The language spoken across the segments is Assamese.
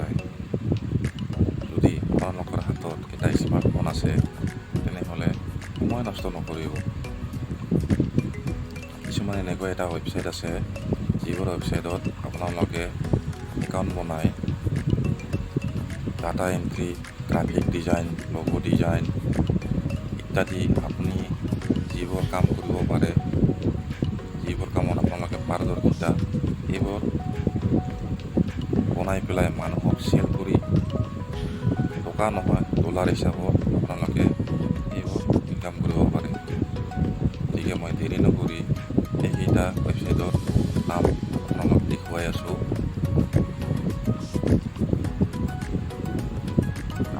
হয়। যদি আপোনালোকৰ হাতত এটা স্মাৰ্টফোন আছে, তেনেহ'লে সময় নষ্ট নকৰিব। কিছুমান এনেকুৱা এটা ৱেবছাইট আছে, যিবোৰ ৱেবছাইটত আপোনালোকে একাউণ্ট বনাই data entry, graphic design, logo design ইত্যাদি আপুনি যিবোৰ কাম কৰিব পাৰে, যিবোৰ কামত আপোনালোকে পাৰদৰ্শিতা, সেইবোৰ বনাই পেলাই মানুহক চেল কৰি টকা নহয়, ডলাৰ হিচাপত আপোনালোকে এইবোৰ ইনকাম কৰিব পাৰে। গতিকে মই দেৰি নকৰি এইকেইটা ৱেবছাইটৰ নাম আপোনালোক দেখুৱাই আছোঁ।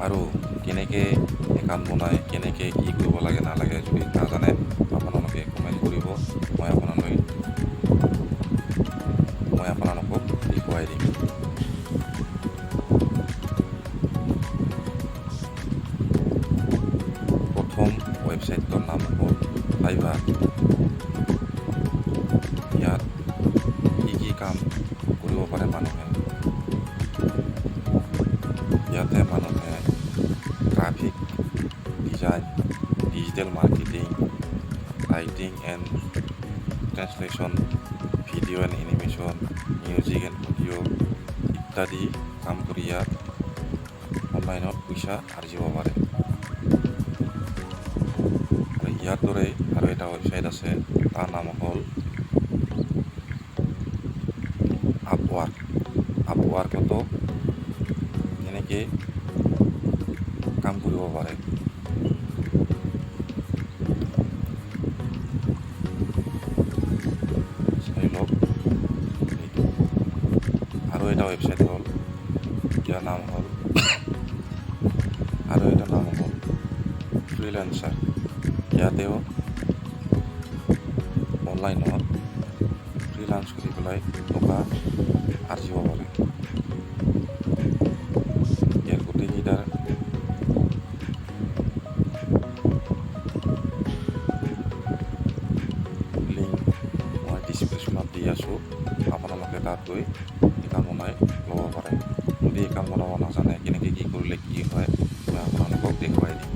আৰু কেনেকৈ একাউণ্ট বনাই, কেনেকৈ কি কৰিব লাগে নালাগে যদি নাজানে, আপোনালোকে কমেণ্ট কৰিব। মই আপোনালোকক দেখুৱাই দিম। প্ৰথম ৱেবছাইটটোৰ নাম হ'ল ফাইভাৰ। ইয়াত কি কি কাম কৰিব পাৰে মানুহে? ইয়াতে মানুহে graphic design, digital marketing, writing and translation, video and animation, music and audio ইত্যাদি কাম কৰি ইয়াত অনলাইনত পইচা আৰ্জিব পাৰে। আৰু ইয়াৰ দৰেই আৰু এটা ৱেবছাইট আছে, তাৰ নাম হ'ল আপৱাৰ্ক। আপৱাৰ্কতো তেনেকৈ কাম কৰিব পাৰে। চাই লওক এইটো। আৰু এটা ৱেবছাইট হ'ল, ইয়াৰ নাম হ'ল, আৰু এটা নাম হ'ল ফ্ৰীলান্সাৰ। ইয়াতেও অনলাইনত ফ্ৰীলান্স কৰি পেলাই টকা আৰ্জিব পাৰে। ইয়াৰ গোটেইকেইটাৰ লিংক মই ডিছক্ৰিপশ্যনত দি আছোঁ। আপোনালোকে তাত গৈ একাউণ্ট বনাই ল'ব পাৰে। যদি একাউণ্ট বনাব নাজানে, কেনেকৈ কি কৰিলে কি হয়, মই আপোনালোকক দেখুৱাই দিম।